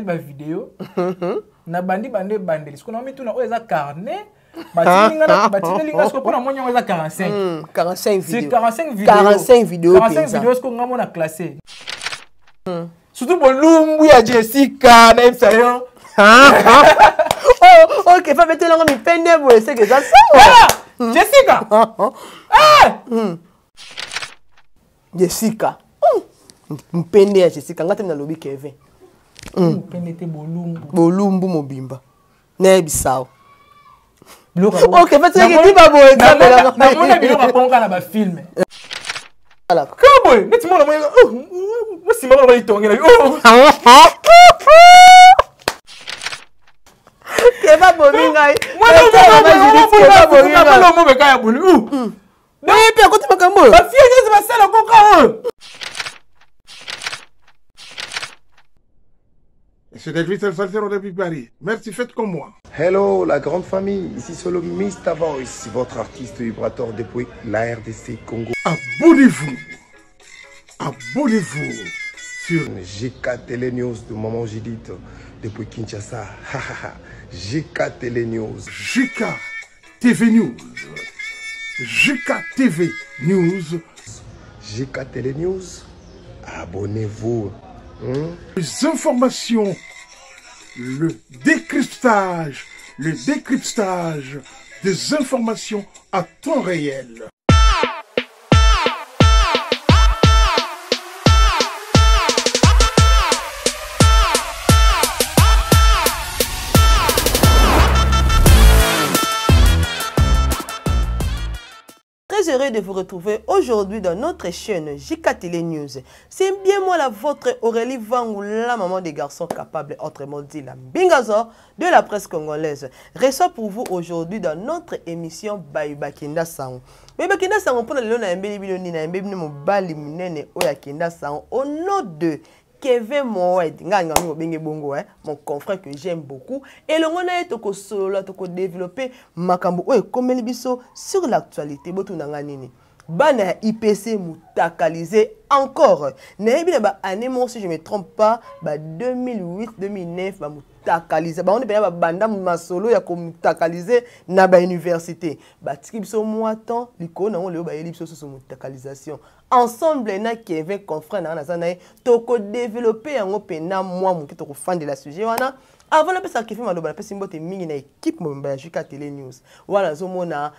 Ba video na bandi bande ebandeli sikoyo na mituna oyo eza carnet batindeli nga sikoyo mpo na moni yango eza 45 45 video 45 video 45 video 45 video sikoyo nga mona classe surtout bolumbu ya Jessica nayebisa yo. Oh, ok, fa betelango mipende boye seke eza sawa. Jessica. Jessica, mpende ya Jessica, nga te nalobi Kevin. Mpende te, bolumbu. Bolumbu mobimba nayebisa o. Ok, fatilaki diba boye. Namona biloko aponga na bafilme ka boye neti mona mosima mona balitongela. Keva bomi ngai. Mobeka ya boli. Boye mpe akoti makambo oyo. Bafie nyonso basala koka oyo. C'était Christelle Salsero depuis Paris. Merci, faites comme moi. Hello, la grande famille. Ici c'est le Mr. Voice, votre artiste vibrateur depuis la RDC Congo. Abonnez-vous. Abonnez-vous sur GK Télé News de Maman Judith depuis Kinshasa. GK Télé News. GK TV News. GK TV News. GK Télé News. Abonnez-vous. Les informations, le décryptage des informations à temps réel. Très heureux de vous retrouver aujourd'hui dans notre chaîne JK Télé News. C'est bien moi la vôtre Aurélie Vangou, la maman des garçons capables, autrement dit la Mbingazor de la presse congolaise. Ressort pour vous aujourd'hui dans notre émission Bayubakenda Sango. Bayubakenda Sango, pour le na mbeli bino ni na mbeli bino mobali munene oya kenda sango au nom de Kevin Moed, nga nga mi obenge bongo, hein, mon confrère que j'aime beaucoup. Et le ngona ye toko solo toko développer makambo oyo ekomeli biso sur l'actualité. Botu nanga nini? Bana ya IPC mutakalisé encore. Nayebi na ba année mo, si je me trompe pas, ba 2008 2009 ba mutakalisé. Ba on est ba banda masolo ya ko mutakalisé na ba université. Ba tiki biso moi temps liko na ngo leo ba yeli biso so mutakalisation. Ensemble na Kevin confrère na naza na ye toko développer yango pena moi moke toko fandela la sujet wana. Avant na pesa Kevin maloba, na pesi mbote mingi na équipe mobimba ya JK Télé News. Wana nazomona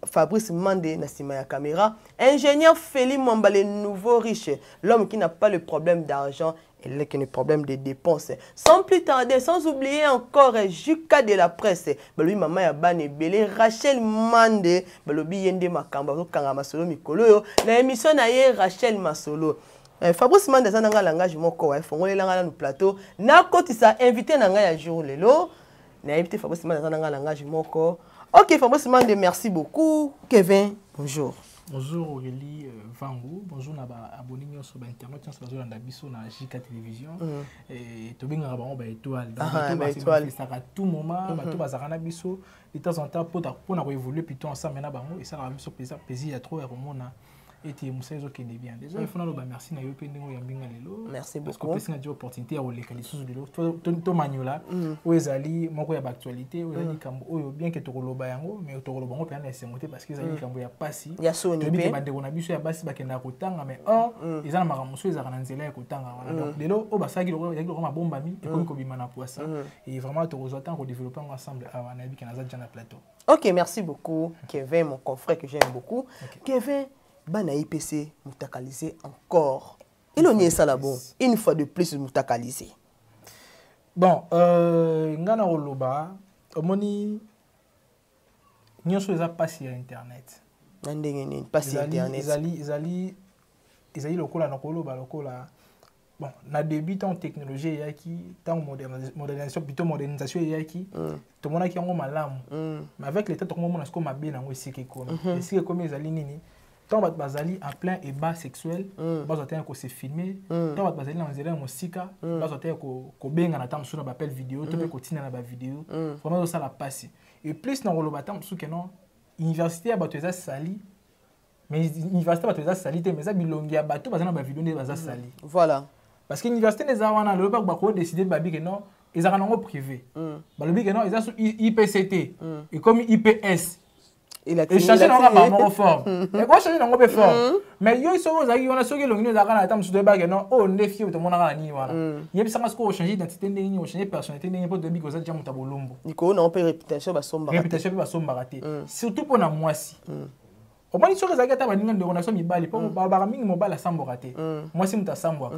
Fabrice Mandé na sima ya caméra, ingénieur Félix Mwamba, le nouveau riche, l'homme qui n'a pas le problème d'argent et là qui a le problème de dépenses. Sans plus tarder, sans oublier encore JK de la presse, balobi mama ya bana ebele, Rachel Mandé, balobi yende makambo, azokanga masolo mikolo yo na émission na ye Rachel Masolo. Fabrice Mandé aza nanga langage moko, ouais, fongolela nga na plateau, na kotisa invité na nga ya jour lelo. Na invité Fabrice Mandé aza nanga langage moko. Ok, Fabrice Mandé, merci beaucoup. Kevin, bonjour. Bonjour Aurélie Vangou, bonjour na ba abonné nyonso ba internet nyonso bazolanda biso na JK Télévision. Et tobengaka bango ba étoile. Donc, Ah, bato ba ba étoile. se à tout moment, bato bazalaka na biso de temps en temps pour na évoluer plutôt ensemble na bango et ça va biso plaisir, plaisir ya trop ya komona ete mosala ezokende bien. Déjà, il faut naloba merci na yo mpe ndenge oyambi nga lelo. Merci Parce que beaucoup. opesi nga déjà opportunité ya koleka lisusu lelo. Tomaniola oyo ezali moko ya baactualité, oyo ezali likambo oyo bien ke tokoloba yango, mais tokoloba yango mpenza na esengo te parce que ezali likambo ya pasi. Ya soni Toyebi ke mpe. bandeko na biso ya basi bakendaka kotanga, mais or eza na makambo mosusu ezalaka na nzela ya kotanga wana. Donc lelo oyo basalaki lokola ezalaki lokola mabombami ekomi kobima na poisa. Et vraiment tokozwa ntango kodévelopper yango ensemble awa, nayebi ke naza déjà na plateau. Ok, merci beaucoup Kevin, mon confrère que j'aime beaucoup. Kevin, bana IPC mutakalisé encore. Et l'on y est ça là bon. Une fois de plus mutakalisé. Bon, nga na koloba, omoni nyonso eza pasi ya internet. Na ndenge nini pasi ya internet? Ezali lokola na koloba lokola bon, na début ntango technologie eyaki, ntango modernisation, plutôt modernisation eyaki, tomonaki yango malamu. Mais avec le temps tokomomona sikoyo mabe nango esika ekomi. Esika ekomi ezali nini? Ntango bato bazali en plein ébat sexuel, bazwa te ya kose filmer. Ntango bato bazali na nzela ya mosika, bazwa te ya kobengana ntango mosusu na baappel vidéo to mpe kotinda na bavideo. Vraiment ezosala mpasi. Et plus na koloba ntango mosusu ke non, université ya bato eza sali, mais université ya bato eza sali te, mais eza bilongi ya bato baza na bavideo nde baza sali. Voilà. Parce que université nde eza wana, lelo bakodécider, babi ke non, ezalaka nango privé. Balobi ke non, eza su IPC te, ekomi IPS. Echanger nango kaka moko forme, ekochanger nango mpe forme. Mais yo soki ozalaki wana, soki elongi no ezalaka na ata mosusu, toyebaka non, oyo nde fie tomonaka na nini wana. Yebisanga soki ochanger identité ndenge nini, ochanger personnalité ndenge, mpo toyebi koza déjà moto ya bolumbu. Likolo nango mpe réputation basombaka. Réputation mpe basombaka te, surtout mpo na mwasi. Omoni, soki ezalaki ata baninga, ndeko na so mibali, mpo balobaka mingi mobali asambwaka te, mwasi moto asambwaka.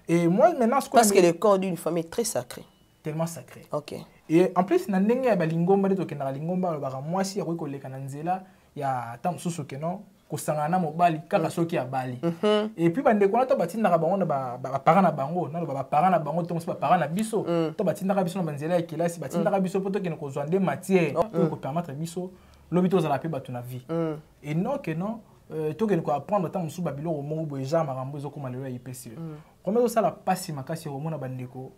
Et moi maintenant, parce que le corps d'une femme est très sacré. Tellement sacré. Ok. Et en plus, na ndenge ya balingomba nde tokendaka lingomba, alobaka mwasi akoki koleka na nzela ya ata mosusu ke non, kosangana na mobali kaka soki abali. Et puis bandeko wana to batindaka bango na baparent na bango, naloba baparent na bango to mosusu baparent na biso, to batindaka biso na banzela ya kelasi, batindaka biso mpo tokende kozwa nde matière oyo kopermettre biso lobi tozala mpe bato na vie, et non ke non, tokende koapprendre ata mosusu babiloko moko boye, genre makambo ezokóma lelo ya IPC. Kombe ezosala mpasi makasi ya komona bandeko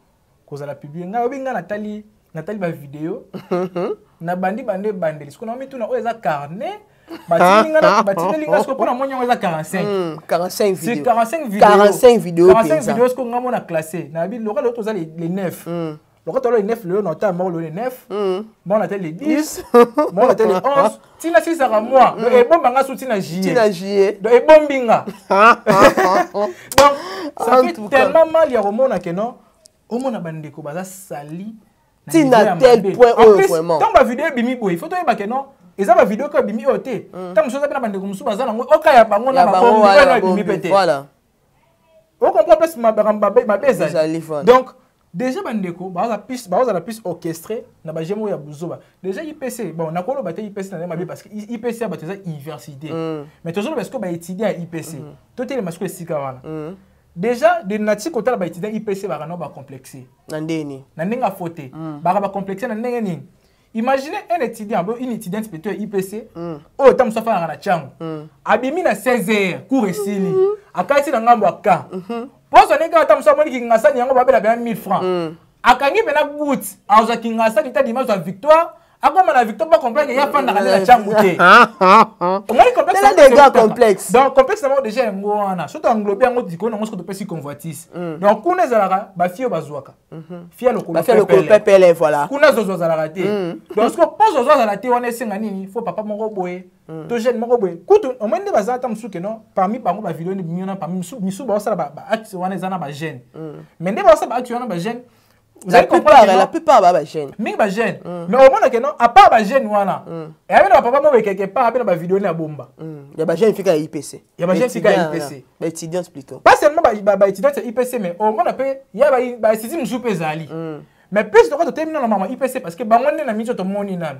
kozala publié. Ngai oyebi, ngai natali bavideo, nabandi bande ebandeli, sikoyo naomituna oyo eza carnet batindeli nga sikoyo, mpo na moni yango eza 45. 45 vidéo. 45 vidéo. 45 vidéo. 45 vidéo. Sikoyo nga mona classé, nayebi loka lelo toza les 9, loka toza les 9 lelo, na otala moko lelo les 9, moko natali les 10, moko natali les 11, ntina silisaka mwa. Donc ebombanga su ntina juillet. Ntina juillet. Donc ebombi nga. Donc ça fait tellement mal ya komona ke non, omona bandeko baza sali. Ntina tel point oyo vraiment. Ntango bavideo ebimi boye, faut toyeba ke non, eza bavideo ko ebimi oyo te. Ntango mosusu eza mpe na bandeko mosusu baza nango oka ya bango na babombi oyo ebimi mpe te. Ocomprendre place mabe ezali. Donc déjà bandeko bazala plus orchestré na bajeu moko ya buzoba. Déjà IPC, bon, nakoloba te IPC na ndenge mabe, parce que IPC ya bato eza université, mais tozoloba sikoyo baétudiant ya IPC. Totelema sikoyo esika wana. Déjà de nati kotala baétudiant IPC, baka nao bacomplexe. Na ndeni? Na ndenge afo te. Baka bacomplexe na ndenge nini? Imaginez un étudiant, une étudiante plutôt, ya IPC, oyo ta mosu afandaka na Tshangu, abimi na 16 heures, cours esili, akati na ngambo ya ka poso ndenge kaka ta mosu amoni kingasani yango babela pena 1000 francs, akangi pena goutte, azwa kingasani ta dimanche, azwa Victoire, akoma na Victoire, bacomprendre ye afandaka nde na Tshangu te. Omoni complexe? Complexe. Donc complexe nango déjà yango wana, soki englobe yango likolo nango, soki topesi convoitise. Donc kuna ezalaka bafille oyo bazwaka fille lokolo pepele, voilà. Kuna zozo azalaka te. Donc soki mpo zozo azala te wana, esenga nini? Faut papa moko boye to jeune moko boye kutu omoni nde baza ata mosusu ke non, parmi bango bavideo nde bimi wana, parmi misu baosala baacte wana eza na bajeune, mais nde baosala baacte wana bajeune. La plupart ba bajeune. Mingi bajeune, mais omona ke non, à part bajeune wana, eyabi na bapapa moko quelque part ape na bavideo ne ya bomba. Ya bajeune fika ya IPC. Ya bajeune fika ya IPC. Baétudiante plutôt. Pas seulement baétudiante ya IPC, mais omona mpe ya bainstitut mosusu mpe ezali, mais plus lokola totemi nano mama IPC, parce que bango nde na miso tomoni nano,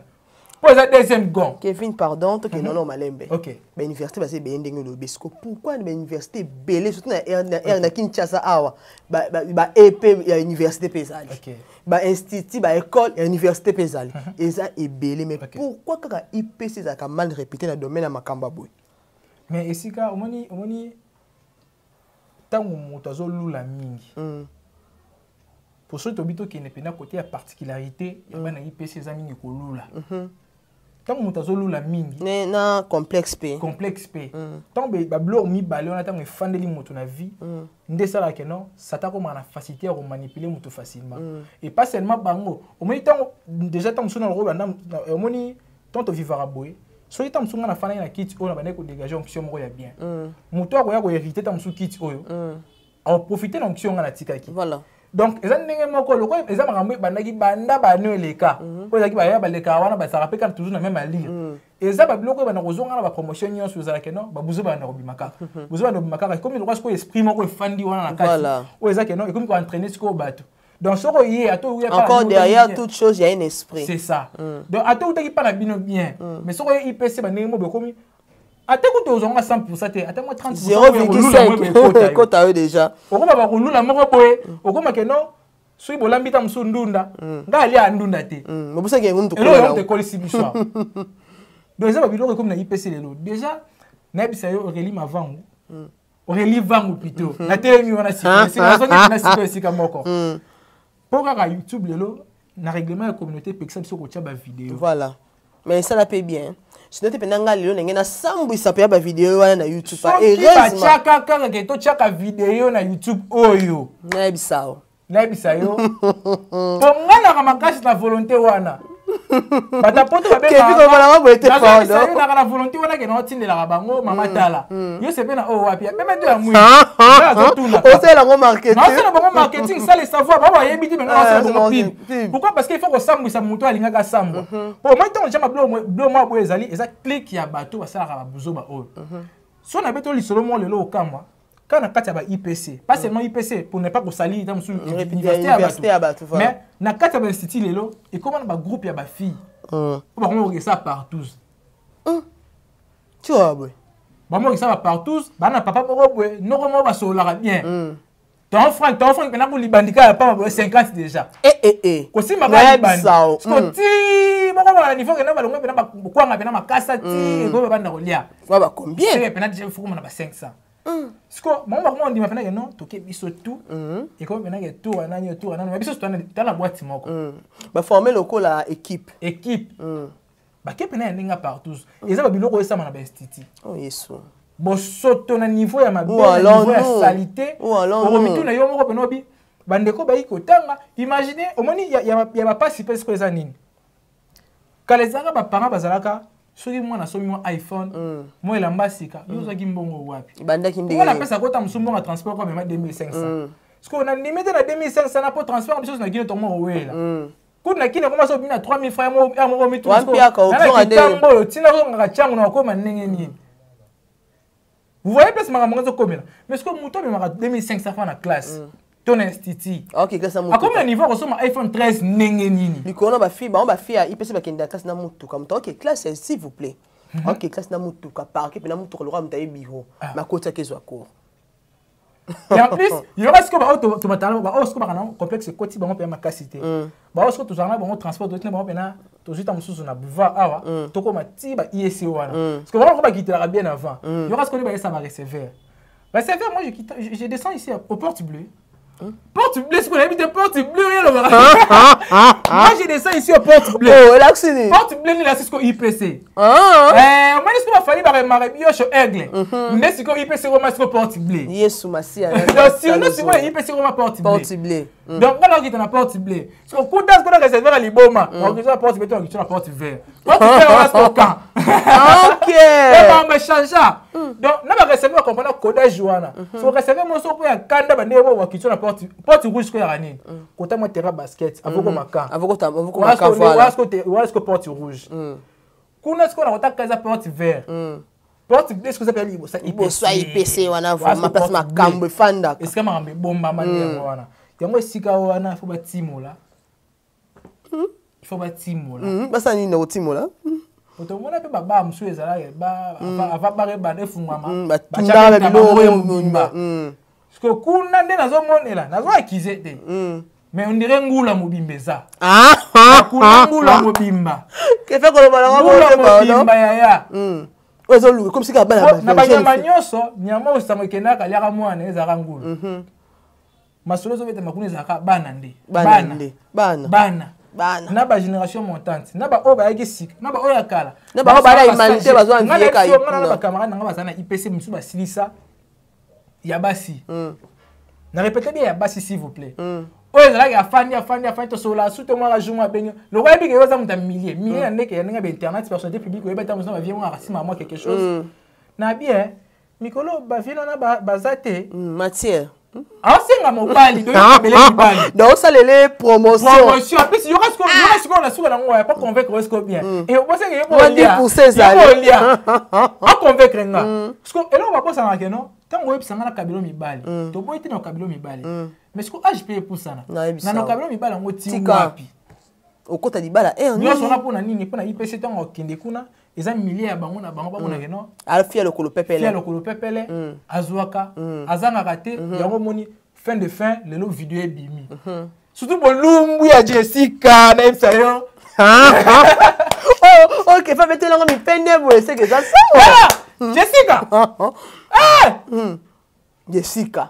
mpo eza deuxième gong. Kevin, pardon, tokende nano malembe. Ok. Bauniversité baza ebele ndenge olobi. Siko pourquoi na bauniversité ebele, surtout na r na Kinshasa awa, ba ep ya université mpe ezali, bainstitut, baécole ya université mpe ezali, eza ebele, mais pourquoi kaka IPC ezalaka mal répété na domaine ya makambo ya boye? Mais esika omoni ntango moto azolula mingi, pour soki tobi tokende mpena côté ya particularité ya bana IPC, eza mingi kolula. Ntango moto azolula mingi na complexe mpe. Complexe mpe. Ntango babiloko mibale wana, ntango efandeli moto na vie, nde esalaka non, satan akomaka na facilité ya komanipuler moto facilement. Et pas seulement bango. Omoni ntango déjà, ntango mosusu na lokola, omoni ntango tovivaka boye, soki ntango mosusu nga nafandaki na kiti oyo, na bandaki kodégage onction moko ya bien, moto akoya kohériter ntango mosusu kiti oyo, akoprofite na onction nga natikaki. Donc eza ndenge moko lokola eza makambo ebandaki banda bano eleka, oyo ezalaki baya balekaka wana, bazalaka mpe kaka toujours na même allure. Eza babiloko oyo banda kozonga na bapromotion nyonso, ezalaka non, babuzo banda kobima kaka, buzo banda kobima kaka. Ekomi lokola sikoyo esprit moko efandi wana na kati, oyo eza ke non, ekomi koentraîner sikoyo bato. Donc soki oye ata Encore, derrière toute chose, il y a un esprit. C'est ça. Donc ata outaki mpa na bino bien, mais soki oye IPC, bandenge mo bokomi, ate kutu ozwanga 100 te, ata mwa 30. 0,5 ekota yo déjà. Okoma bakolula moko boye, okoma ke non, soki bolambi ta mosusu ndunda, ngai alia ya ndunda te. Mobusaki yango. Eloko ekolisi biso awa. Donc eza babiloko ekomi na IPC lelo. Déjà nayebisa yo, Aurélie Mavangu, Aurélie Vangu plutôt, natelemi wana sikoyo, na sikoyo esika moko, mpo kaka YouTube lelo na règlement ya communauté epekisa biso kotia bavideo. Voilà, mais esala mpe bien. Sinon te mpenza nga lelo ndenge nasambwisa mpenza bavideo wana na YouTube. Soki batiaka kaka ke totiaka video na YouTube oyo, nayebisa yo. Nayebisa yo, po nga naka makasi na volonté wana. Bato poto babengaka na volonté wana ke naotindelaka bango. Mama, tala yo sepe na oyo wapi meme to ya mwini. Osala yango marketing. Naosala bango marketing sans le savoir. Bango bayebi te, mais naosala bango pub. Pourquoi? Parce que il faut kosambwisa moto alingaka sambwa. Po omoi ntango tia bilo mwa boye, ezali eza clique ya bato basalaka babuzoba oyo. So na beto lisolo moko lelo, okamwa kaka na kati ya ba IPC, pas seulement IPC, pour ne pas kosali ta mosusu université ya bato, mais na kati ya bainstitut lelo ekóma na bagroupe ya bafille oyo bakoma kokesa partout. Tu vois boye. Bakoma kokesa bapartout, baa na papa moko boye, noko moko basololaka bien. Ton Frank, ton Frank mpena kolibandika ya pamba boye, 50 déjà. Kosimba libandi ti moko baka na niveau kenda balongo mpena bakwanga mpena makasa ti ekomi babanda kolia. Combien? Mpena déjà fokoma na ba 500. Siko bango bakoma ondima mpena ke non, toke biso tout, ekomi mpena ke tour anani, tour anani, mais biso toa na boîte moko. Baforme lokola équipe. Équipe bake mpena ya ndenge partout. Eza babiloko oyo esama na bainstitut. Oh Yesu. Bosoto na niveau ya mabe, na niveau ya salité, okomituna yo moko mpena obi bandeko bayi kotanga. Imagine, omoni ya bapasi mpe sikoyo eza nini? Kala ezalaka baparent bazalaka, soki mwana asomi mwa iPhone, mwa elamba sika, yo ozwaki mbongo wapi? Bandaki. Ndenge apesa kota mosu mbongo ya transport kwa mema 2500. Sikoyo nandimi te na 2500 na mpo transport biso na kino tongo kowela kutu na kini ekoma so obimi na 3000 francs ya moko. Mitukitambo oyo ntina ozongaka ntiango na okoma ndenge nini? Vous voyez place makambo ngo ezokomela. Mais sikoyo moto amemaka 2500 francs na classe to na institut, akomi na niveau akosomba iPhone 13 ndenge nini? Likolo na bafille, bango bafille ya IPC bakende na classe na motuka. Moto aoke classe, s'il vous plaît, aoke classe na motuka, parke mpe na motuka lokola moto aye bureau, makotiaki ezwa cours. Et en plus yoka sikoyo, baoyo tobatala, baoyo sikoyo baka na complexe ekoti bango mpenza makasi te. Baoyo sikoyo tozala na bango transport, totina bango mpena, tozwi ta mosusu na boulevard awa, tokóma ti ba IEC wana. Parce que bango ko bakitelaka bien avant. Yoka sikoyo nde bayesa bareceveur. Receveur, moi je quitte, je descends ici aux Portes Bleues. Porte Bleue, ce qu'on habite Porte Bleue, rien. Moi je descends ici aux Portes Bleues. Oh, elakisi. Porte Bleue ni la siko IPC. Ah. Eh, omoni siko bafali ba biosho aigle. Nde siko IPC koma siko Porte Bleue. Yesu Masiya. Donc sinon siko IPC koma Porte Bleue. Porte Bleue. Donc nga nakokita na Porte Bleue. Siko kuta siko na réservé na liboma. Nakokita na Porte Bleue, to nakokita na Porte Vert. Porte Vert wana siko camp. Ebamba changer. Donc na bareceveur bacomprendre codage wana. So receveur moso mpo ya kanda bandenge bo wakitio na porte rouge sikoyo yaka nini? Kota mwa terrain basket avoko maka. Wana siko porte rouge. Kuna sikoyo na kotaka eza porte vert. Porte bleue sikoyo eza mpe liboso. Liboso ya IPC wana, vraiment place makambo efandaka. Esika makambo ebombama nde yango wana. Yango esika wana faut batimola, il faut batimola. Basala nini na kotimola? Tomona mpe babaa mosusu ezalaka ava bara ebanda efungwama. Batundaka biloko. Mobimba. Parce que kuna nde nazomonela, nazoakize te, mais on dirait ngula mobimba eza kuna, ngula mobimba. Kefe koloba nango. Ngula mobimba, yaya. Oyo ezoluka comme sika bana. Na banyama nyonso, nyama oyo sango ekendaka aliaka mwana ezalaka ngulu. Masolo ezobetama kuna ezalaka bana nde. Bana nde bana. Bana. Bana. Na bagénération montante, na baoyo bayaki sika, na baoyo ya kala. Na baoyo baya humanité bazwa envie ka na bacamarade nanga baza na IPC mosusu basilisa ya basi. Na répété bien, ya basi, s'il vous plaît. Oyo ezalaki afandi, afandi, afandi, tosolola su te. Mwaka jour mwa abengi lokola yebi ke yo oza moto ya milieu ya ndeke ya ndenge ya bainternet, personnalité publique, oyeba ta mosu na bavie moko akasima mwa quelque chose na bien. Mikolo bavie wana baza te. Matière. Aosenga mobali, doyokabele mibali. Donc osalele promotion. Promotion apesi. Yoka sikoyo na suka nango ya pas convaincre oyo sikoyo bien osenge ye. Mwa 10% ezali. Olia aconvaincre nga. Siko eloko babosanaka ke non, ntango oyebisa nga na kabilo mibali, toboyi te na kabilo mibali, mais siko age mpe epusana Nayebisa. Na kabilo mibali yango ti Tika. wapi? Okota libala eh. Nyonso wana mpona nini? Mpona IPC. Ntango akende kuna, eza milieu ya bango na bango, bamonake non. Afia lokolo fia pepele. Lokolo pepele, azwaka, azangaka te. Yango omoni fin de fin lelo video ebimi, surtout bolumbu ya Jessica, nayebisa yo. Oh, ok, fa betelango mipende boye, seke eza sawa. Ah! Jessica. Ah! Jessica.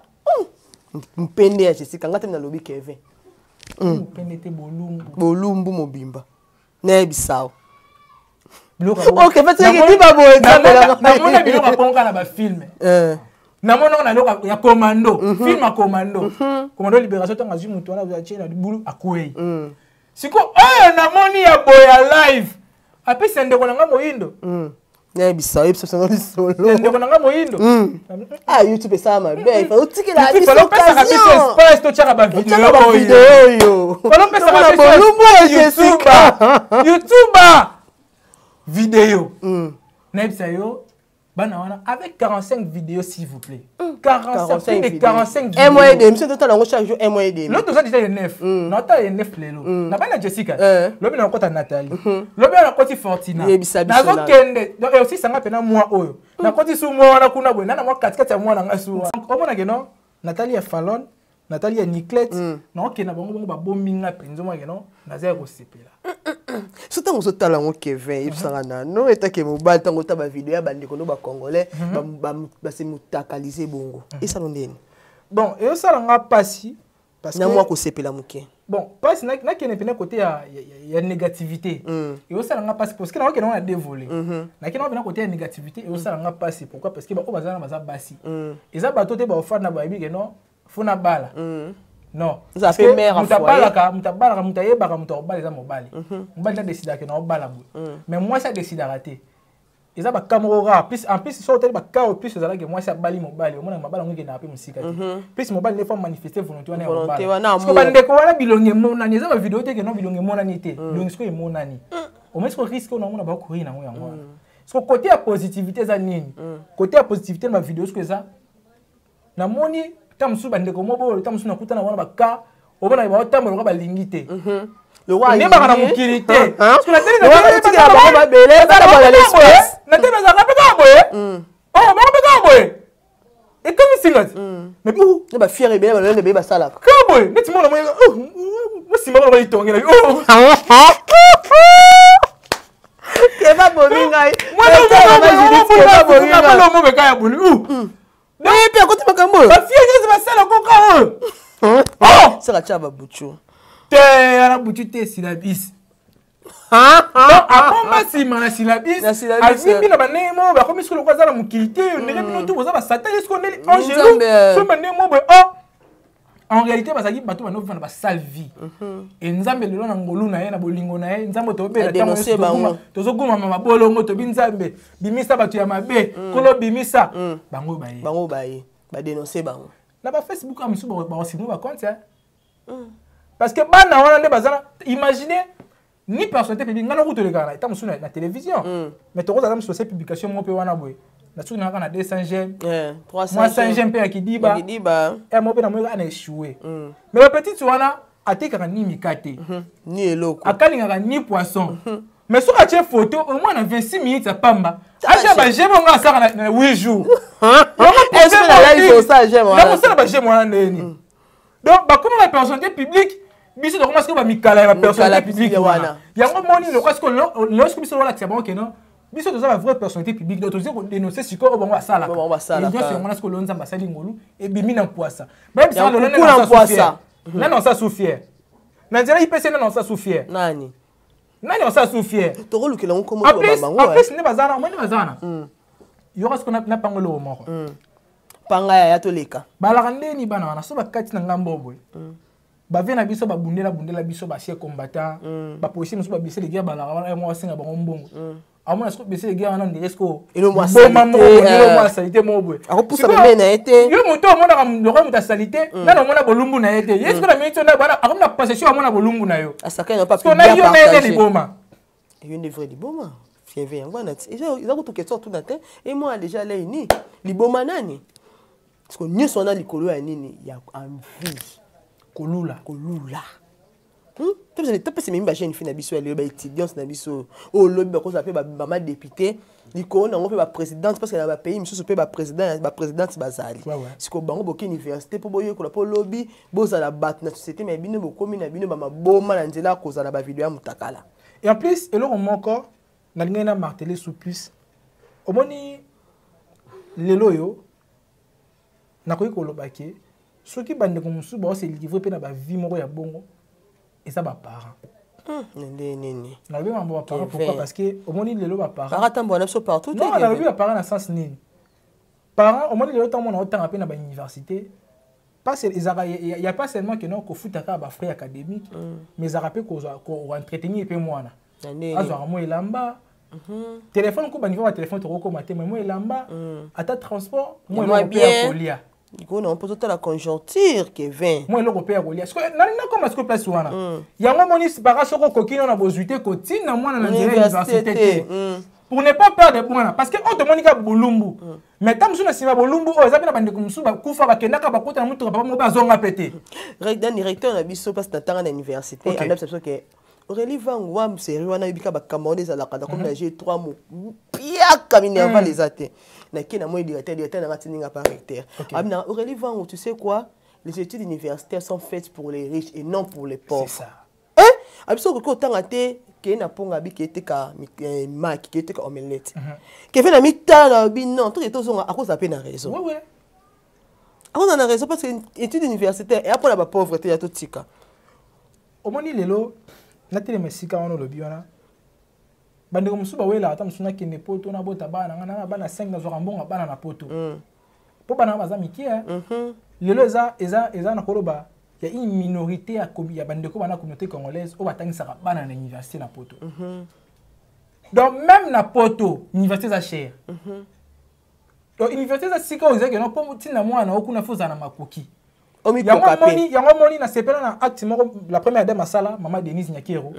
Mpende ya Jessica, nga te nalobi Kevin. Mopende te, bolumbu. Bolumbu mobimba, nayebisa yo. Biloko Ok, parce que diba boye namona biloko ya bongo kaka na bafilm. Namona na eloko ya commando, film ya commando, commando libération. Ntango azwi moto wana, atie na libulu, akwei. Siko oyo namoni ya boya live, apesi ya ndeko na nga moyindo. Nayebisa, oyebisa biso lisolo. Ya ndeko na nga moyindo. Ah, YouTube esala mabe, otikela biso opesaka biso occasion. Espace totiaka bavideo. Otiaka bavideo oyo. Falopesaka Tomona bolumbu ya biso Jessica. YouTube vidéo. Nayebisa yo, bana wana avec 45 vidéos, s'il vous plaît, 45, plus de 45. Un mois et demi, soki totala yango chaque jour, un mois et demi. Lelo toza déjà le 9. Naotala le 9 lelo na bana Jessica. Lobi nakota Nathalie, lobi nakoti Fortina. Yebisa biso. Nazokende. Donc osisanga mpena mwa oyo nakoti su mwa wana kuna boye, nana mwa katikati ya mwana nga su wana. Omonake no Nathalie ya Falon, Nathalie ya Niclette, naokende bango bongo, babombi nga mpenza. Omonake no naza ya kosepela. So ntango ozotala yango, Kevin, yebisanga nano, etake mobali, ntango ota bavideo ya bandeko no bacongolais base motakalize bongo, esalo ndeni? Bon, eyosala nga mpasi parce Na que mwa kosepela moke. Bon, mpasi nakende pene côté ya négativité. Eyosala nga mpasi parce que nakokende ngo na deux volets. Nakende ngo pena côté ya négativité, eyosala nga mpasi. Pourquoi? Parce que baoyo baza na baza basi, eza bato te baofanda, bayebi ke non, fo na bala, non. Eza Parce pe que mère à moto foyer. abalaka, moto abalaka, moto ayebaka, moto akobala eza mobali. Mobali nde adesidaka na obala boye, mais mwasi adesidaka te. Eza baka moko rare. Plus, en plus, so otali baka oyo plus ezalaki mwasi abali mobali, omonaka mabala yango ekendaka mpe mosika te. Plus mobali nde faut manifester volonté wana ya Volonté kobala. wana, Parce que amour. bandeko wana, bilongi emonani. Eza bavideo te keno bilongi emonani te. Bilongi sikoyo emonani, omoni sikoyo risque oyo naomona bakokori nango yango wana. Siko côté ya positivité eza nini? Côté ya positivité na bavideo sikoyo eza, namoni ta mosusu bandeko mo boyo, ta mosusu nakutana wana baka, omona baotambola lokola balingi te. Ondebaka na mokili te. Parce que otikela bango mabele, bana l'espace. Na tele bazalaka mpe kaka boye, oh, bango mpe kaka boye, ekomi singa ti, mais oh, Na bafiere ebele, balolendo ebele basalaka. Kaka boye neti mona moye mosimba koloba litonge na oh. Keva bomi ngai. Mwana mobeka ya boli. Oye mpe akoti makambo oyo. Bafie nyonso basala koka oyo, oh! Saka tia babutu. Te, ana butu te, silabis. Donc akoma nsima na silabis. Na syllabus. Azwi bino bandenge moko, bakomi sikoyo lokola aza na mokili te. Ndenge bino tu boza basatan, ye sikoyo ndeli angelo. Nzambe. So bandenge moko boye, oh, en réalité bazalaki bato bandovivre na basale vie. E Nzambe lelo na ngolu na ye, na bolingo na ye, Nzambe tobela ntango Adénoncer nyonso bango. Tozogumama mabolongo, tobi Nzambe bimisa bato ya mabe, kolo bimisa bango baye. Bango baye, badénonce bango. Na bafacebook ya mosusu bakosimo bacompte, parce que bana wana nde baza na imagine ni personnalité publique. Ngai nakutu olekaka na eta mosusu na télévision, mais tokozala mosusu ose publication moko mpe wana boye, na soki nangaka na 200 j'aime, 300. Mwa 100 j'aime mpe ya kidiba. Kidiba. Ya moko mpe na moyoka ana échoué. Mais bapetite wana atekaka ni mika te, Ni eloko. akalingaka ni poisson, mais soki atie photo au moins na 26 minutes ya pamba, atia baj'aime ongo asaka na 8 jours. Est-ce que na live osala j'aime wana? Nakosala baj'aime wana ndeni? Donc bakoma bapersonnalité publique, biso tokoma sikoyo bamikala ya bapersonnalité Mikala publique wana. wana. Yango moni lokola sikoyo lelo sikoyo biso olakisa bango keno biso toza bavrai personnalité publique. Donc tozi kodénonce sikoyo oyo bango basalaka. Oyo bango basalaka. Nyonso yango wana sikoyo lelo Nzambe asali ngolu, ebimi na mpwasa. Bayebisaka Yango lelo kuku na mpwasa. nani osala su fier na nzela IPC? Nani osala su fier? Nani? Nani osala su fier? Tokolukela ngo kombo. En plus, bango. En plus nde baza na omoni baza wana, yoka sikoyo napango eloko moko. Panga yaya, toleka. Balaka ndeni bana wana so bakati na ngambo boye, bavie na biso babundela bundela biso, basie combattant, bapolisier mosusu babise leguerre, balaka wana moko asenga bango mbongo, amona sikoyo bese leguerre wana ndenge sikoyo Elo mwa boma saleté, moko boye, elo mwa saleté moko boye. Akopusa Sikoyo, pembeni na ye te. yo moto omonaka lokola moto asali te, nani omona bolumbu na ye te? Ye sikoyo na miniti oyo bana akomi na possession, amona bolumbu na yo. Asakani na pa. Sikoyo na yo na ye nde liboma. Yo nde vrai liboma fieve yango wana ti eza kutu question atuna te. E moi déjà leini liboma nani? Parce que nyonso wana likolo ya nini? Ya envie. Kolula. Kolula. Topesa memi bajeune fille na biso ya lelo, baétudiante na biso oyo olobi bakozala mpe bamama député likolo nango mpe baprésidente, parce que na bapays misusu mpe baprésident, baprésidente bazali. Sikoyo bango boki université mpo boyekola, mpo lobi bozala bato na société, mais bino bokomi na bino bamaboma na nzela ya kozala bavideo ya motakala. Et en plus, eloko moko nalingai na marteler sous plus, omoni lelo oyo nakoki koloba ke soki bandeko mosusu baose livre mpe na bavie moko ya bongo, eza baparent. Nde nini? Nalobi mambo baparent. Pourquoi? Parce que omoni lelo baparent parent tambola na biso partout. Non, nalobi baparent na sens nini? Parent, omoni lelo ntango mona otanga mpe na bauniversité, ezalaka ya pas seulement que non kofuta kaka bafrais académique, mais ezalaka mpe koentretenir mpe mwana, azwaka mwa elamba, téléphone, ko baniveau batelefone tokokoma te, mais mwa elamba, ata transport, mwa eloko mpe ya kolia. Likolo na mpo totala conjoncture, Kevin. Mwa eloko mpe ya kolia. Nani nakoma sikoyo place wana? Yango moni parent, soki okoki nano na bozwi te, kotinda mwana na nzela ya université te, pour ne pas perdre mwana, parce que oyo tomoni kaka bolumbu, mais ta mosusu na nsima bolumbu oyo eza mpe na bandeko mosusu bakufa, bakendaka, bakota na motuka, papa moko bazonga mpe te. Nani recteur na biso, mpasi natanga na université, andabisa biso ke Aurélie Vangu wa série wana, yebika bacameroun ezalaka na komi na G3, mo piaka minerval eza te. Nake na moi directeur nanga tindinga par recteur abina: "Aurélie Vangu, tu sais quoi? Les études universitaires sont faites pour les riches et non pour les pauvres." C'est ça. Eh, abiso okoki otanga te, keye na mponga, abi keye teka maki, keye teka omelette. Keve na mitala na bi non, toke tozonga, akozala mpe na raison. Akozala na raison, parce que étude universitaire eya mpona bapauvre te, ya totika. Omoni lelo natelema esika wana, olobi wana, bandeko mosusu bawelaka ata mosusu nakende poto, nabota bana nga na bana 5, nazwaka mbongo bana na poto mpo bana baza mike. Lelo eza na koloba ya une minorité ya bandeko bana communauté congolaise oyo batangisaka bana na université na poto. Donc même na poto, université eza cher. Donc université eza sika oyo ezaki no mpo ntina mwana okuna, fo ozala na makoki. Yango moni nasepela na acte moko la première dame asala, mama Denise Nyakero,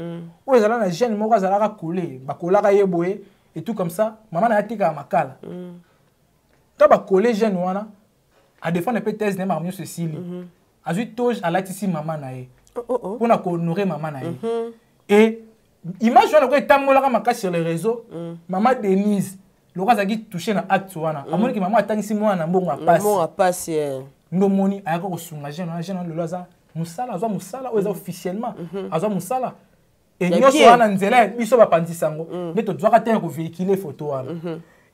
oyo ezala na jeune moko azalaka kole, bakolaka ye boye et tout comme ça, mama na ye atikaka makala to bakole. Jeune wana adefendre mpe thèse na ye, makambo nyonso esili, azwi toge, alatisi mama na ye mpona kohonorer mama na ye. Et image wana ko etambolaka makasi sur les réseaux. Mama Denise loko azalaki touché na acte wana, amoniki mama atangisi mwana na mbongo ya pasi. Nde omoni ayaka kosunga jeune wana. Jeune wana lelo aza mosala, azwa mosala oyo eza officiellement, azwa mosala e nyonso wana nzela ya biso bapanzisa yango nde tozwaka te ya kovéhiculer photo wana.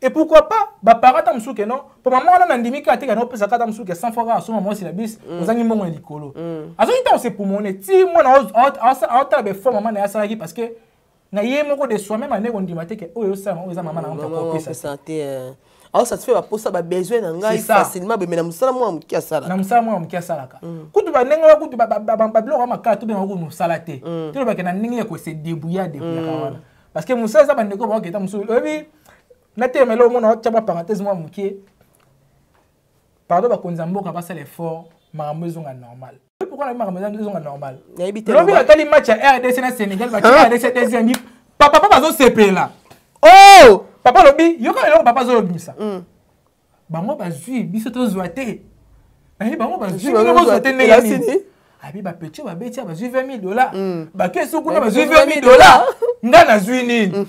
Et pourquoi pas baparent ata mosusu ke non, po mama wana nandimi kaka te, kana opesaka ata mosusu ke 100 fois kaka asomba mwasi na bisi, ozangi mbongo ya likolo, azongi ntango sepumone ti mwana aotala befort mama na ye asalaki, parce que na ye moko de soi-même ande kondima te ke oyo osalama, oyo eza mama na nga kopesa te, aosatisfaire baposa, babesoin na ngai facilement beme na mosala mwana moke asalaka. Na mosala mwana moke asalaka. Kutu bandenge wana, kutu babiloko ya makala tobengaka kutu mosala te, tolobake na ndenge ya kose débrouiller, adébrouillaka wana, parce que mosala eza bandeko bakoketa mosusu. Oyebi, natelema eloko mona otya ba parenthèse mwa moke. Pardon, bakonzi ya mboka basala effort, makambo ezonga normal. Pourquoi nayebi makambo ezonga normal? Lobi natali match ya RDC na Sénégal, batia RDC deuxième, papa papa bazosepela. Oh! Papa alobi, yoka eloko papa azolobimisa: "Bango bazwi, biso tozwa te." Ayi, bango bazwi, bino bozwa te ndenge nini? Abi bapetits babeti, bazwi 20 000 $, bakesi kuna bazwi 20 000 $, nga nazwi nini?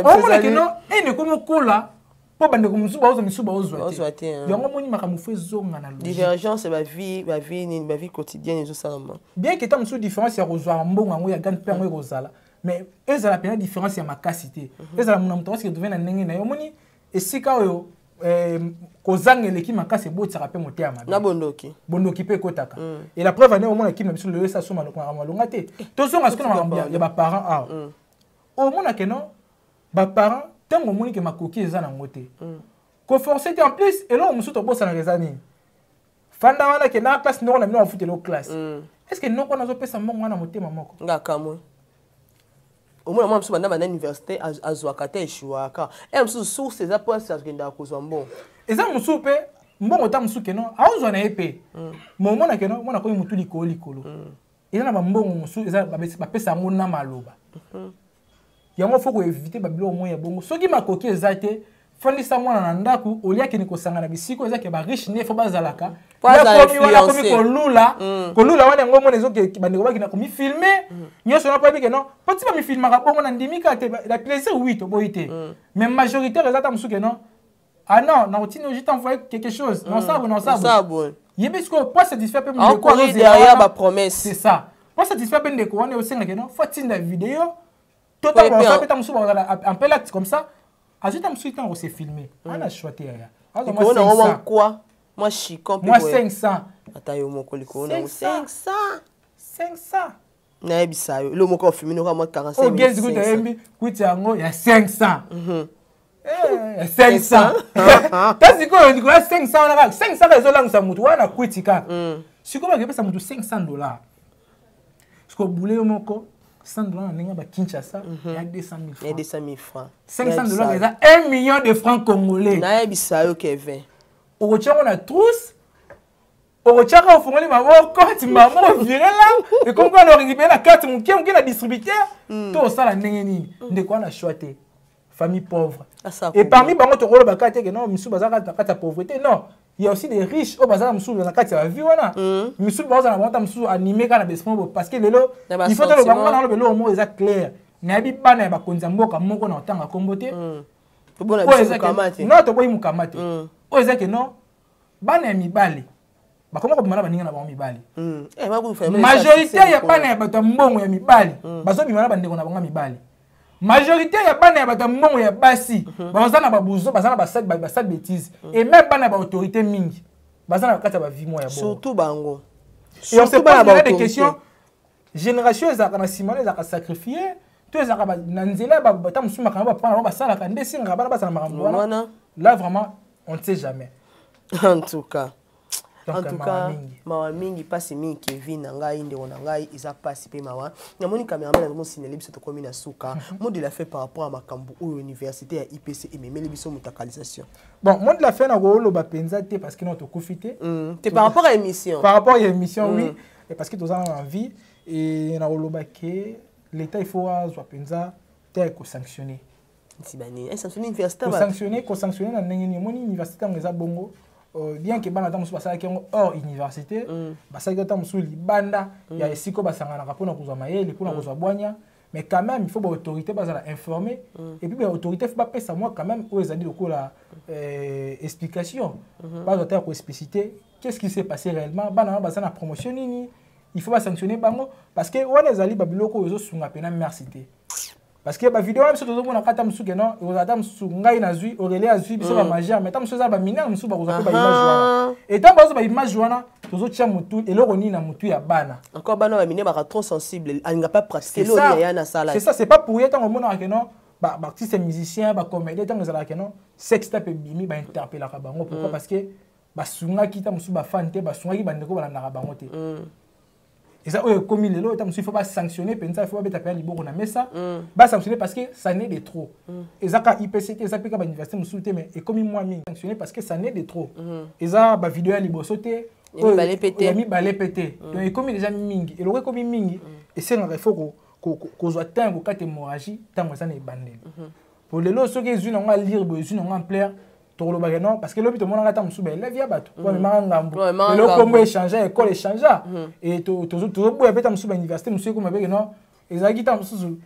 Omonaki no ene ekomi okola mpo bandeko mosusu baozwa, misusu baozwa te. Yango moni makambo fo ezonga na divergence, bavie, bavie nini, bavie quotidienne ezosalama. Bien que ta mosusu différence ya kozwa mbongo yango ya gane mpe yango ekozala, mais ezala mpena différence ya makasi te. Ezala mona moto asike trouve na ndenge na ye. Omoni esika oyo kozanga eleki makasi, ebotisaka mpe motema mabe. Na bondoki. Bondoki mpe ekotaka. Et la preuve ane, omona kimi na biso lelo esa so malonga te. Tozonga sikoyo na makambo ya baparent awa. Omona ke non, baparent, ntango omoni ke makoki eza nango te, koforce te. En plus, eloko mosusu tobosanaka eza nini? Fanda wana, ke na classe, ndoko na bino bafutela classe, est ce que noko wana azopesa mbongo wana motema moko? Nga kamwe, omona mwana mosusu banda université azwaka te, eshuwaka e mosusu source eza mpo akendaka kozwa mbongo. Eza mosusu mpe mbongo ta mosusu keno aozwa na ye mpe, ma omona keno mwana komi motu likolo likolo. Eza na bambongo mosusu eza bapesa yango na maloba. Yango fo koéviter babiloko moi ya bongo. Soki makoki eza te, fandisa mwana na ndako, olia akende kosanga na bisika eza ke bariche nde fo bazalaka. Komi wana komi kolula kolula wana, yango omona ezoke bandeko bakenda komifilmer nyonso wana, po yebi ke non, po ti bamifilmaka bongo na ndimi kaka te. La plaisir, oui, toboyi te, mais majoritaire eza ta mosusu ke non, ah non, nakotina, je t'envoie quelque chose, non, ça boye, yebi sikoyo po satisfaire mpe ndeko derrière bapromesse. C'est ça, po satisfaire mpe ndeko wana, osengake non, fo atinda video to ntango basala mpe, ntango mosusu bazala un peu l'acte comme ça, azwi ntango mosusu ntango kose filmer ana choix te, yaya. Likolo nango mwa kwa mwa chicon. Mwa 500. Ata yo moko, likolo nango 500. 500. Nayebisa yo, eloko moko ofimi noka mwa 45. Oyo Gezi kutu ayembi kwiti yango ya 500. Ya 500 ta sikoyo, likolo ya 500 wana kaka 500 kaka ezolangisa motu wana kwiti kaka. Sikoyo bakepesa motu 500 $. Sikoyo bule yo moko 100 $ na ndenge ya bakinshasa ya 200 000 Ya francs. 200 000 francs. 500 $ eza 1 million de francs congolais. Nayebisa yo, Kevin. Okotia yango na trousse, okotiaka, ofungoli maboko, ntimba moko virela, ekomi kaka na orécupéré na carte moke moke na distributeur to osala ndenge nini. Ndeko wana choix te, famille pauvre. Asala. Et parmi bango, tokoloba kaka te ke non, misusu baza kaka na kati ya pauvreté. Non, il y a aussi des riches oyo baza na mosusu na kati ya bavie wana. Misusu bazala na bango ta mosusu animé kaka na baesprit boye, parce que lelo Na il faut toloba basentiment. ngo na oloba eloko moko eza clair. Nayebi bana ya bakonzi ya mboka moko na kotanga nkombo te. Tobona Oyo biso eza ke- mokama te. Non, toboyi mokama te. Oyo eza ke non, bana ya mibali bakoma kobima na baninga na bango mibali. Eh, makufa, Majorité ya bana ya bato ya mbongo ya mibali bazobima na bandeko na bango ya mibali. Majorité ya bana ya bato ya mbongo ya basi baza na babuzo, baza na basale bêtise. Et même bana ya baautorité mingi baza na kati ya bavie moko ya bongo. Surtout bango. Et on se Surtout pose bana maintenant des baautorité. questions. Génération ezalaka na nsima wana ezalaka sacrifié to ezalaka na nzela ya bata mosusu, makambo bapana bango basalaka nde esengaka bana bazala makambo wana. Wana. Là vraiment, on ne sait jamais. En tout cas, Donc, en tout mawa cas, mingi. Mawa mingi, mpasi mingi. Kevin na ngai, ndeko na ngai, eza mpasi mpe mawa. Namoni cameraman azomosinele biso, tokomi na suka. Mot de la fin par rapport à makambo oyo université ya IPC ememeli biso, motakalisation. Bon, mot de la fin, nakoloba mpenza te parce que non, tokufi te. Te, par rapport à émission. Par rapport à émission, oui. Et parce que toza na vie et nakoloba ke l'État, il faut azwa mpenza te kosanctionner. Nti banini esanctionne université bato? Kosanctionner na ndenge nini? Omoni université yango eza bongo, bien ke bana ata mosusu basalaki yango hors université, basalaki ata mosusu libanda ya esika oyo basanganaka mpona kozwa mayele, mpona kozwa bwanya, mais quand même il faut baautorité bazala informé. Et puis baautorité faut bapesa mwa quand même oyo ezali lokola explication, bazwa te ya koexpliciter qu'est-ce qui s'est passé réellement, bana wana baza na promotion nini. Il faut basanctionner bango parce que wana ezali babiloko oyo ezosunga mpena merci te, parce que bavideo wana biso tozomona kata mosusu ke non, ekozala ata mosusu ngai nazwi, Aurélie azwi, biso bamajeur, mais ata mosusu eza bamineur mosusu bakozwa mpe baimage wana. Etant bazwa baimage wana, tozotia motu eloko nini na motu ya bana? Encore bana bamine baka trop sensible, alinga pas pratiquer C'est eloko ça. nini ya nasala. C'est ça, c'est pas pour rien ntango omonaka ke non, baartiste musicien, bacomédien, ntango ezalaka ke non, sextape ebimi, bainterpellaka bango. Pourquoi? Parce que basungaki ta mosusu bafan te, basungaki bandeko balandaka bango te. Eza oyo ekomi lelo, eta mosusu il faut basanctionner mpenza, il faut babeta mpenza liboko na mesa, basanctionner parce que ça n'est de trop. Eza ka IPC te, eza mpe ka bauniversité mosusu te, mais ekomi mwa mingi. Sanctionner parce que ça n'est de trop. Eza bavideo ya liboso te. Ya mibale mpe te. Ya mibale mpe te. Donc ekomi déjà mingi, eloko ekomi mingi, esengaka il faut kozwa temps kokata hémorragie ntango eza na ebandeli. Po lelo soki ezwi nango alire boye, ezwi nango ampleur, tokolobaka non, parce que lobi tomonaka ata mosusu baélève ya bato po amemaka ngambo. Po amemaka lelo ngambo. kombo échange, école échange, et tozoboya mpe ta mosusu bauniversité mosusu ekoma peke non, ezalaki ta mosusu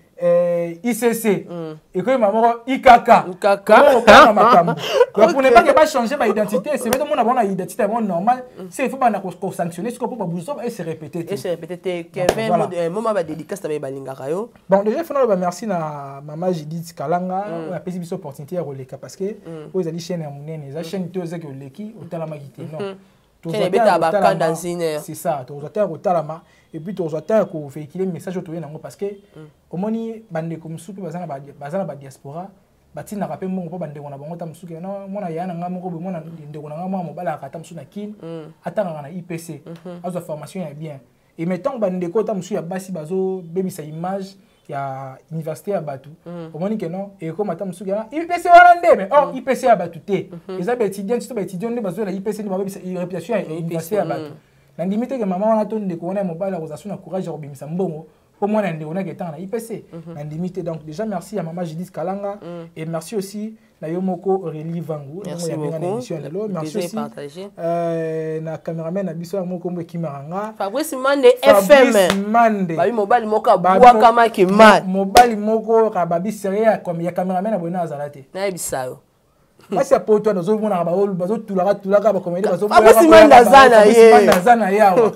ICC, ekoyema moko IKK. IKK. Okanga makambo. Donc pour ne pas que bachanger baidentité, c'est vrai, tomona bango na identité ya bango normal, c'est il faut bana kosanctionner sikoyo mpo babuzo ese répété te. Ese répété te. Kevin. Voilà. Moma badédicace na baye balingaka yo. Bon, déjà fana loba merci na mama Judith Kalanga oyo apesi biso opportunité ya koleka, parce que oyo ezali chaîne ya monene, eza chaîne te oyo ezaki oleki otalamaki te, non. Chaîne ebetaka bakanda nzine. C'est ça, tozwa te ya kotalama et puis tozwa te ya kovéhiculer message oyo toye nango, parce que omoni bandeko mosusu mpe baza na badiaspora, batindaka mpe mbongo mpo bandeko na bango ta mosusu ke no, mwana ya na nga moko boye, mwana ndeko na nga mwana mobali akaka ta mosusu na Kine, atangaka na IPC, azwa formation ya bien. Et mais ntango bandeko ta mosusu ya basi bazobebisa image ya université ya bato, omoni ke non, ekoma ata mosusu ya IPC wana nde, mais or IPC ya bato te, eza baétudiant to baétudiant nde bazoyela IPC nde babebisa réputation ya université ya bato. Nandimi te ke mama wana to ndeko wana ya mobali akozala so na courage ya kobimisa mbongo mpo mwana ya ndeko naki etanga na IPC. Nandimi te. Donc déjà merci ya mama Judith Kalanga et merci aussi na yo moko Aurélie Vangu. Merci na beaucoup. émission ya lelo. Merci Plaisir aussi partagé. Na cameraman na biso ya moko kombo ekimaka nga. Fabrice Mande. Fabrice FM. Mande. Babi mobali moko abwakamaki mal. Mobali moko ka babi sérieux ya cameraman na boye azala te. Nayebisa yo. Basi ya poto wana ozomonaka bazotulaka tulaka bacomédie. Fabrice Mande aza na ye. Aza na ye awa,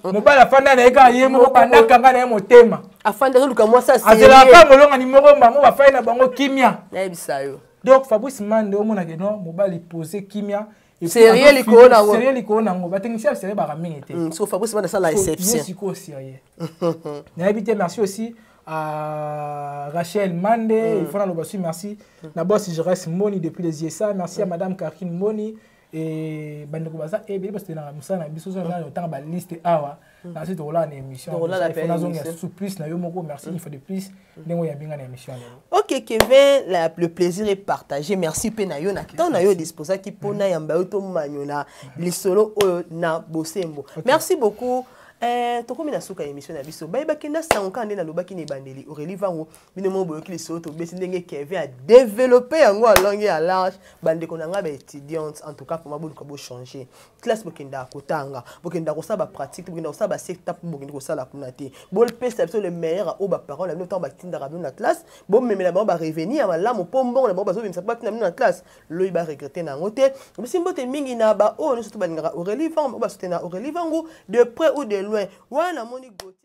mobali afanda na ye kaka ye moko, bandakanga na ye motema. Afandi azoluka mwasi. Azelaka molongani moko, bango bafai na bango kimia. Nayebisa yo. Donc Fabrice Mande, omonake non, mobali posé, kimia. Sérieux likolo nango. Sérieux likolo nango. Batechnicien ya sérieux baka mingi te. So Fabrice Banda asala exception. Sikoyo sérieux. Nayebi te, merci aussi à Rachel Mande, il faut naloba aussi merci na boss Jerès Moni depuis les USA, merci à madame Karine Moni et bandeko baza ebele parce que na mosala na biso so na otanga baliste awa na si tokolala na émission. Tokolala pe na nazonga émission. Sous plus na yo moko, merci une fois de plus ndenge oyambi nga na émission ya lelo. Ok Kevin, le plaisir est partagé. Merci mpe na yo na temps na yo disposaki mpona yamba yo tomanyola lisolo oyo na bosembo. Merci beaucoup. Tokomi na suka ya émission na biso. Bayebaki na sango kaka nde nalobaki na ebandeli, Aurélie Vango, bino moko boyoki lisolo tobeti, ndenge Kevin adéveloppe yango alongi ya large. Bandeko na ngai baétudiante, en tout cas poma boluka bochange classe, bokendaka kotanga, bokendaka kosala bapratique, bokendaka kosala basecta, mpo bokende kosala kuna te. Bopesa biso le meilleur oyo baparent na bino ntango batindaka bino na classe, bomemela bango barevenu ya malamu, mpo mbongo na bango bazobimisa mpo batinda bino na classe, loyi baregrete na yango te. Opesi mbote mingi na baoyo nyonso to balingaka Aurélie Vangu, oyo basoutenaka Aurélie Vangu de près ou de loin. Wana namoni Gautier.